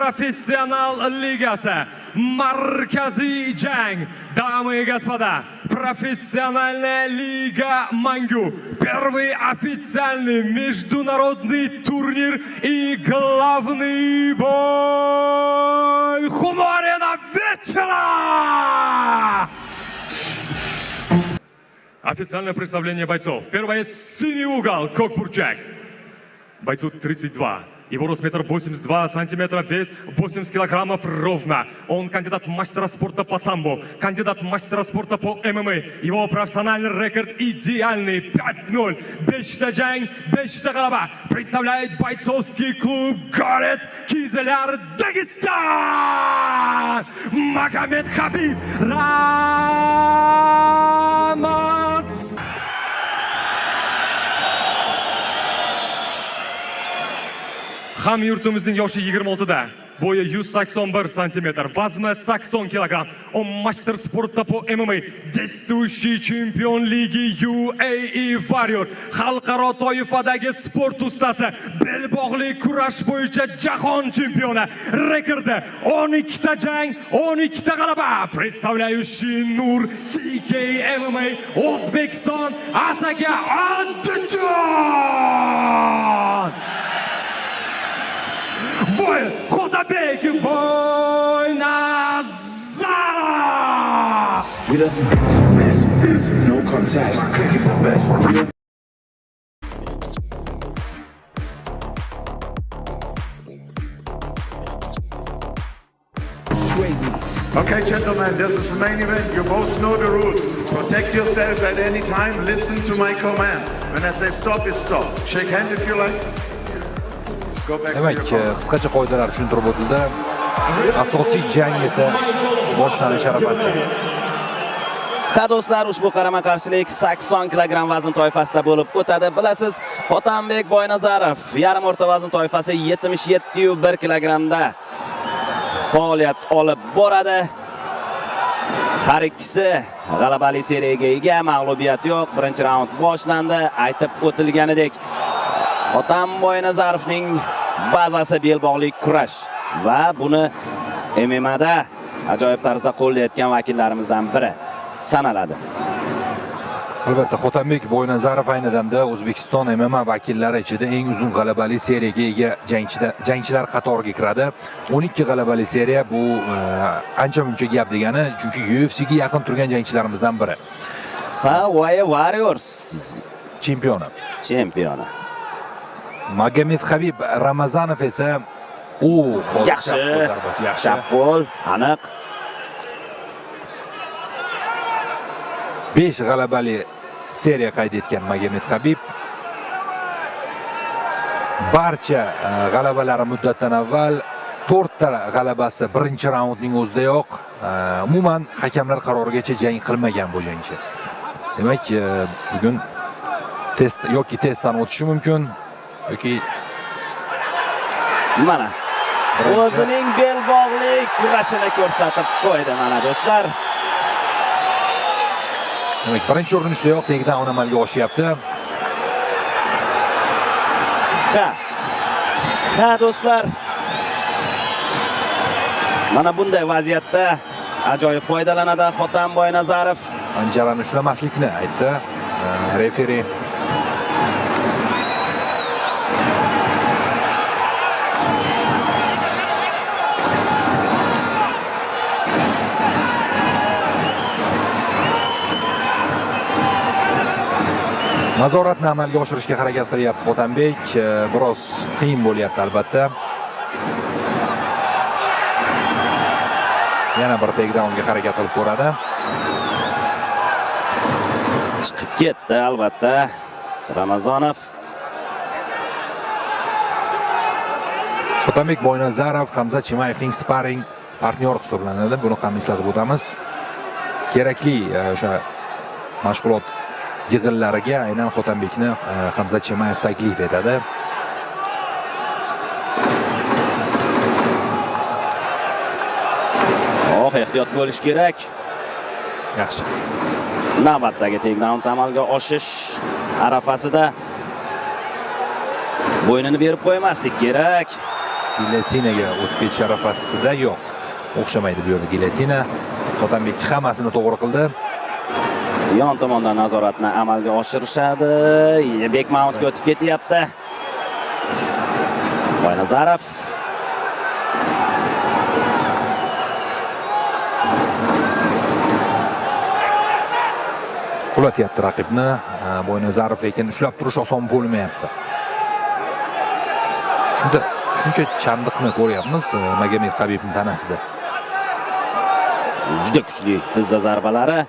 Professional ligasi. Markaziy jang. Дамы и господа, профессиональная лига Мангу. Первый официальный международный турнир и главный бой Humo Arena вечера! Официальное представление бойцов. Первое — синий угол, Кокбурчак. Бойцу 32. Его рост метр 82 сантиметра, вес 80 килограммов ровно. Он кандидат мастера спорта по самбо, кандидат мастера спорта по ММА. Его профессиональный рекорд идеальный 5-0. Beshta jang, beshta g'alaba. Представляет бойцовский клуб «Горец», Кизляр, Дагестан! Магомед Хабиб Рамаз. Hamyurtimizning yoshi 26 da. Bo'yi 181 santimetr, vazni 80 kilogramm. Он мастер спорта по ММА, действующий чемпион лиги UAE Warrior, xalqaro toifadagi sport ustasi, belbog'li kurash bo'yicha jahon chempioni. Rekordi 12 ta jang, 12 ta g'alaba. Представляющий Nur TK MMA, O'zbekiston, Asaka, Andijon! Воин Хотанбек Boynazarov! We the no contest. We the Okay, gentlemen, this is the main event. You both know the rules. Protect yourself at any time. Listen to my command. When I say stop, is stop. Shake hand if you like. Go back to Demak, your corner. Qisqacha qoidalar tushuntirib o'tildi. Asosiy jang esa boshlanish arafasida. Ha do'stlar, ushbu qarama-qarshilik 80 kilogramm vazn toifasida bo'lib o'tadi. Bilasiz, Xotanbek Boynazarov yarim o'rta vazn toifasi 77,1 kilogrammda faoliyat olib boradi. Har ikkisi g'alabali seriyaga ega, mag'lubiyat yo'q. Birinchi raund boshlandi. Aytib o'tilganidek, Xotan Boynazarovning bazasi belbog'li kurash va buni MMAda ajoyib tarzda qo'llayotgan vakillarimizdan biri sanaladi. Albatta, Xotanbek Boynazarov ayni damda O'zbekiston MMA vakillari ichida eng uzun g'alabali seriyaga ega jangchilar qatoriga kiradi. 12 g'alabali seriya bu ancha muncha gap degani, chunki UFCga yaqin turgan jangchilarimizdan biri. Ha, UAE Warriors chempioni. Chempioni. Magomed Habib Ramazanov esa u Yaxshi. Chap qo'l zarbasi yaxshi. Chap qo'l, aniq. 5 g'alabali seriya qayd etgan Magomed Habib barcha g'alabalari muddatdan avval, to'rtta g'alabasi birinchi raundning o'zidayoq, umuman hakamlar qarorigacha jang qilmagan bu jangchi. Demak, bugun test yoki testdan o'tishi mumkin yoki Mana o'zining belbog'li kurashini ko'rsatib qo'ydi mana do'stlar. Demak, birinchi urinishdayoq takedown amalga oshyapti. Ha. Ha do'stlar. Mana bunday vaziyatda ajoyib foydalanadi Xotan Boynazarov. Panjarani ushlamaslikni aytdi referi. Nazoratni amalga oshirishga harakat qilyapti Xotanbek. Biroz qiyin bo'lyapti albatta. Yana bir takedownga harakat qilib ko'radi. Chiqib ketdi albatta Ramazonov. Xotanbek Boynazarov Hamza Chimayevning sparring partnyori hisoblanadi. Buni ham eslatib o'tamiz. Kerakli o'sha mashg'ulot yig'inlariga aynan Xotanbekni Hamza Chimayev taklif etadi. Oh, ehtiyot bo'lish kerak. Yaxshi. Navbatdagi takedown amalga oshish arafasida bo'ynini berib qo'ymaslik kerak. Gilyotinaga o'tib ketish arafasida. Yo'q, o'xshamaydi bu yerda gilyotina. Hotamбек hammasini to'g'ri qildi. Yon tomondan nazoratni amalga oshirishadi. Back mountga o'tib ketyapti. Boynazarov. Qulatyapti raqibni Boynazarov, lekin ushlab turish oson bo'lmayapti. Shunda shuncha chandiqni ko'ryapmiz Magomed Habibning tanasida. Juda kuchli tizza zarbalari.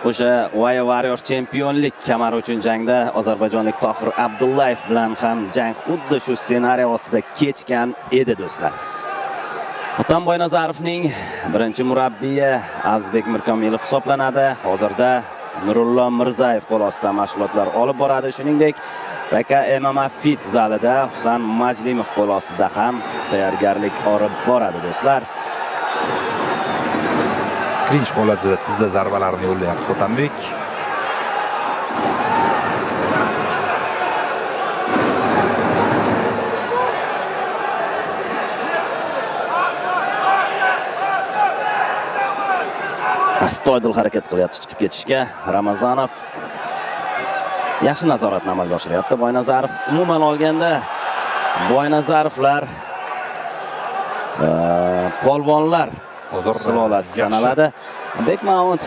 O'sha WAIO Warriors chempionlik kamari uchun jangda ozarbayjonlik Tohir Abdullayev bilan ham jang xuddi shu ssenariy ostida kechgan edi, do'stlar. Hotam Boynazarovning birinchi murabbiyi Azizbek Mirkomilov hisoblanadi. Hozirda Nurullo Mirzayev qo'l ostida mashg'ulotlar olib boradi. Shuningdek, TK MMA Fit zalida Husan Majlimov qo'l ostida ham tayyorgarlik olib boradi, do'stlar. Klinch holatida tizza zarbalarini yo'llayapti Hotambek. Astoydil harakat qilyapti chiqib ketishga. Ramazanov yaxshi nazoratni amalga oshiryapti. Boynazarov, umuman olganda Boynazarovlar polvonlar Hozir sulolasi sanaladi. Back mount.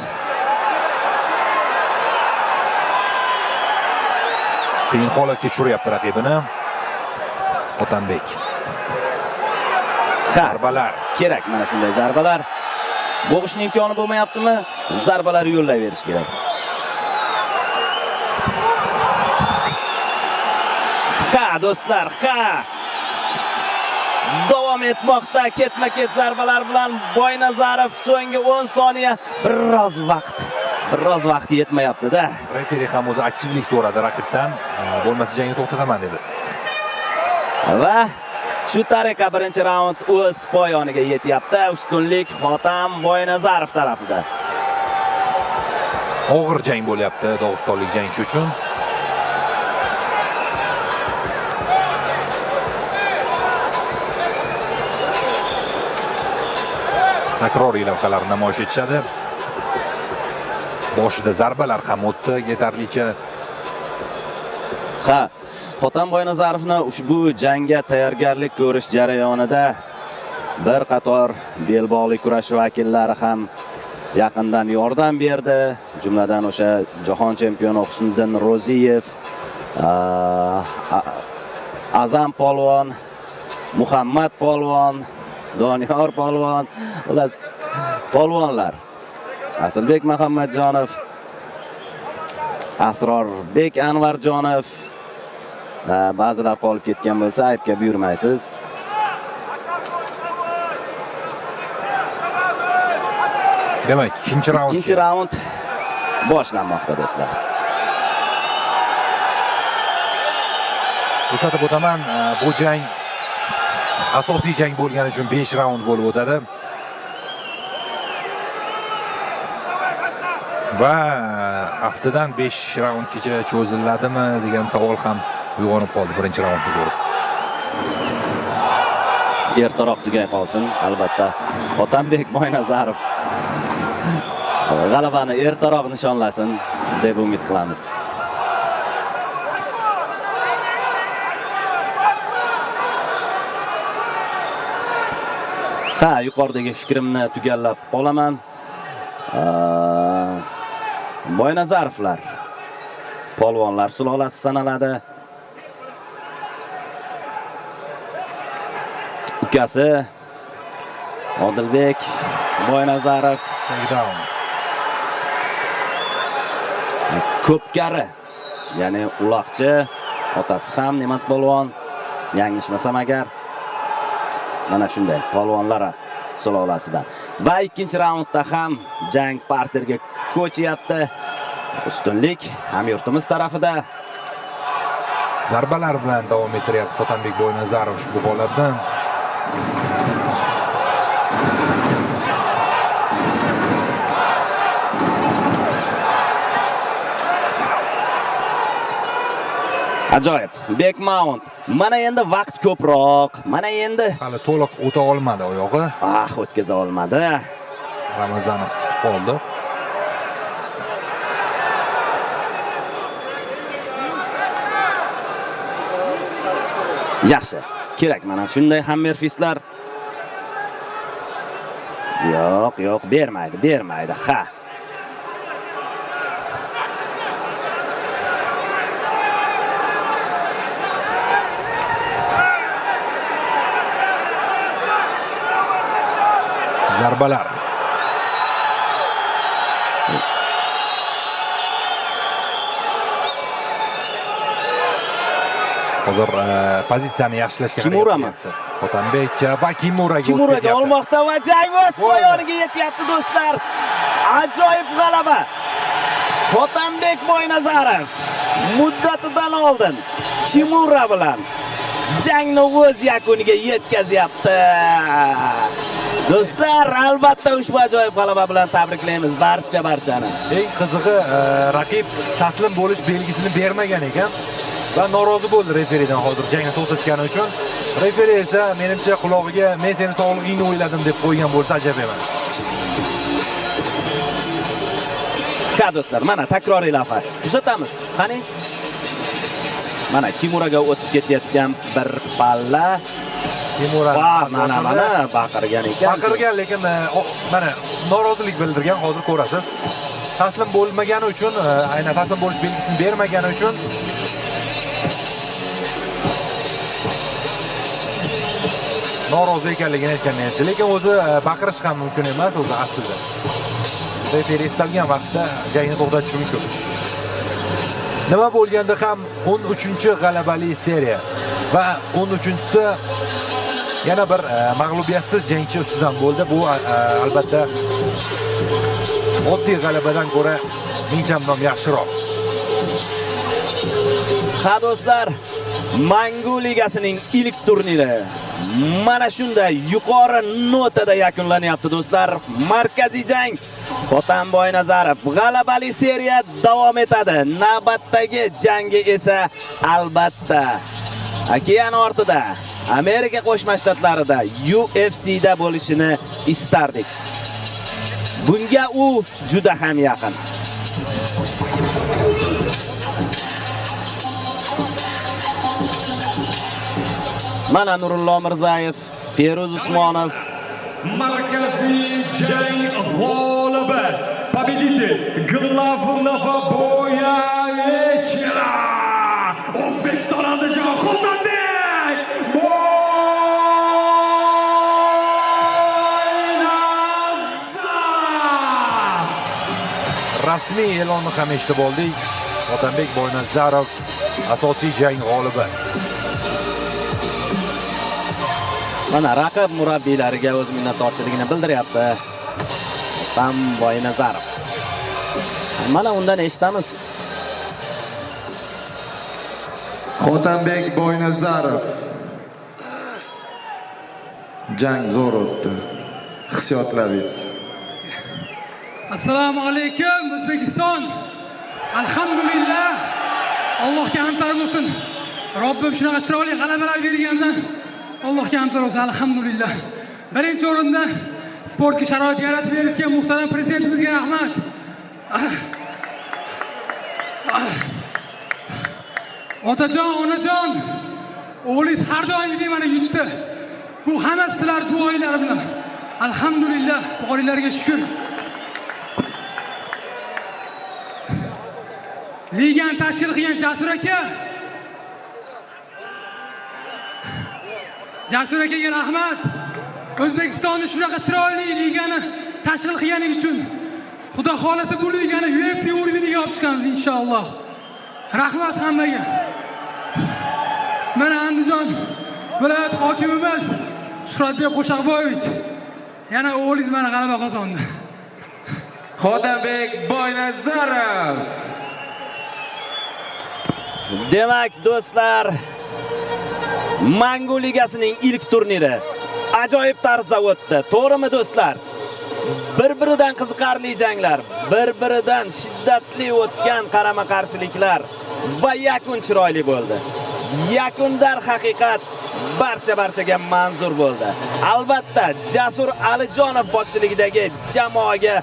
Qiyin holatga tushiryapti raqibini Hotambek. Zarbalar. Kerak mana shunday zarbalar. Bo'g'ishning imkoni bo'lmayaptimi? Zarbalar yo'llayverish kerak. Ha, do'stlar, ha. Davom etmoqda ketma-ket zarbalar bilan Boynazarov. So'nggi 10 soniya, biroz vaqt yetmayapti-da. Referi ham o'zi aktivlik so'radi raqibdan. Bo'lmasa jangni to'xtataman dedi. Va shu tariqa birinchi raund o'z poyoniga yetyapti. Ustunlik Hotam Boynazarov tarafida. Og'ir jang bo'lyapti dog'istonlik jangchi uchun. Takroriy lavhalarni namoyish etishadi. Boshida zarbalar ham o'tdi yetarlicha. Ha, Hotam Boynazarovni ushbu jangga tayyorgarlik ko'rish jarayonida bir qator belbog'li kurash vakillari ham yaqindan yordam berdi. Jumladan o'sha jahon chempioni Husniddin Ro'ziyev, Azam polvon, Muhammad polvon, Doniyor polvon, xullas polvonlar. Asilbek Muhammadjonov, Asrorbek Anvarjonov, ba'zilar qolib ketgan bo'lsa aybga buyurmaysiz. Demak, ikkinchi raund. Ikkinchi raund boshlanmoqda, do'stlar. Eslatib o'taman, bu jang asosiy jang bo'lgani uchun 5 raund bo'lib o'tadi. Va haftadan 5 raundgacha cho'ziladimi degan savol ham uyg'onib qoldi birinchi raundni ko'rib. Ertaroq tugay qolsin, albatta. Hotambek Boynazarov g'alabani ertaroq nishonlasin deb umid qilamiz. Ha, yuqoridagi fikrimni tugallab qolaman. Boynazarovlar polvonlar sulolasi sanaladi. Ukasi Odilbek Boynazarov Takedown. Ko'pkari, ya'ni uloqchi, otasi ham Ne'mat polvon, yanglishmasam agar, mana shunday polvonlar sulolasidan. Va ikkinchi raundda ham jang parterga ko'chyapti. Ustunlik hamyurtimiz tarafida. Zarbalar bilan davom ettiryapti Hotambek Boynazarov ushbu holatni. Ajoyib. Back mount. Mana endi vaqt ko'proq. Mana endi Hali to'liq o'ta olmadi oyog'i. Ah, o'tkaza olmadi. Ramazanov tutib qoldi. Yaxshi. Kerak mana shunday hammerfistlar. Yo'q, yo'q, bermaydi, bermaydi. Ha. Zarbalar. Hozir pozitsiyani yaxshilashga harakat Kimurami? qilyapti. Xotanbek va Kimuraga Kimuraga o'tib ketyapti. olmoqda va jang o'z Bo'ldi. poyoniga yetyapti, do'stlar. Ajoyib g'alaba. Xotanbek Boynazarov muddatidan oldin Kimura bilan jangni o'z yakuniga yetkazyapti. Do'stlar, albatta ushbu ajoyib g'alaba bilan tabriklaymiz barchani. Eng qizig'i, raqib taslim bo'lish belgisini bermagan ekan va norozi bo'ldi referidan hozir jangni to'xtatgani uchun. Referi esa menimcha qulog'iga "Men seni sog'lig'ingni o'yladim" deb qo'ygan bo'lsa, ajab emas. Ha, do'stlar, mana takroriy lavha. Kuzatamiz. Qani? Mana Kimuraga o'tib ketayotgan bir palla. Kimura. Va mana baqirgan ekan. Baqirgan, lekin mana norozilik bildirgan, hozir ko'rasiz. Taslim bo'lmagani uchun, aynan taslim bo'lish belgisini bermagani uchun norozi ekanligini aytgan edi. Lekin o'zi baqirish ham mumkin emas o'zi aslida. Referi istalgan vaqtda jangni to'xtatishi mumkin. Nima bo'lganda ham 13-g'alabali seriya va 13-chisi yana bir mag'lubiyatsiz jangchi ustidan bo'ldi. Bu albatta oddiy g'alabadan ko'ra ming chandon yaxshiroq. Ha, do'stlar, Mangu ligasining ilk turniri mana shunday yuqori notada yakunlanyapti, do'stlar. Markaziy jang Xotan Boynazarov g'alabali seriya davom etadi. Navbatdagi jangi esa albatta okean ortida, Amerika Qo'shma Shtatlarida UFC da bo'lishini istardik. Bunga u juda ham yaqin. Mana Nurullo Mirzayev, Feruz Usmonov. Markaziy jang g'olibi, победитель главного боя вечера, O'zbekiston, Andijon, Xotanbek Boynazarov! Rasmiy e'lonni ham eshitib oldik. Xotanbek Boynazarov asosiy jang g'olibi. Mana raqib murabbiylariga o'z minnatdorchiligini bildiryapti Xotan Boynazarov. Mana undan eshitamiz. Xotanbek Boynazarov. Jang zo'r o'tdi. Hissiyotlaringiz? Assalomu alaykum, O'zbekiston. Alhamdulillah. Allohga hamdlar bo'lsin. Robbim shunaqa chiroyli g'alabalar bergandan Allohga hamdlar bo'lsin. Alhamdulillah. Birinchi o'rinda sportga sharoit yaratib berayotgan muhtaram prezidentimizga rahmat. Otajon, onajon, o'g'lingiz har doimgidek mana yutdi. Bu hammasi sizlar duoinglar bilan. Alhamdulillah, boringlarga shukr. Ligani tashkil qilgan Jasur aka. Jasur akaga rahmat. O'zbekistonni shunaqa chiroyli ligani tashkil qilgani uchun. Xudo xolasa, bu ligani UFC уровень iga olib chiqamiz inshaalloh. Rahmat hammaga. Mana Andijon viloyat hokimimiz Shuhratbek Qo'shaqboyevich, yana o'g'lingiz mana g'alaba qozondi. Xotanbek Boynazarov. Demak, do'stlar, Mangu ligasining ilk turniri ajoyib tarzda o'tdi. To'g'rimi, do'stlar? Bir-biridan qiziqarli janglar, bir-biridan shiddatli o'tgan qarama-qarshiliklar va yakun chiroyli bo'ldi. Yakun darhaqiqat barcha barchaga manzur bo'ldi. Albatta, Jasur Alijonov boshchiligidagi jamoaga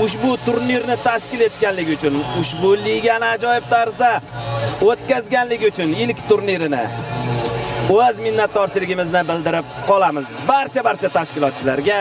ushbu turnirni tashkil etganligi uchun, ushbu ligani ajoyib tarzda o'tkazganligi uchun ilk turnirini o'z minnatdorchiligimizni bildirib qolamiz barcha barcha tashkilotchilarga.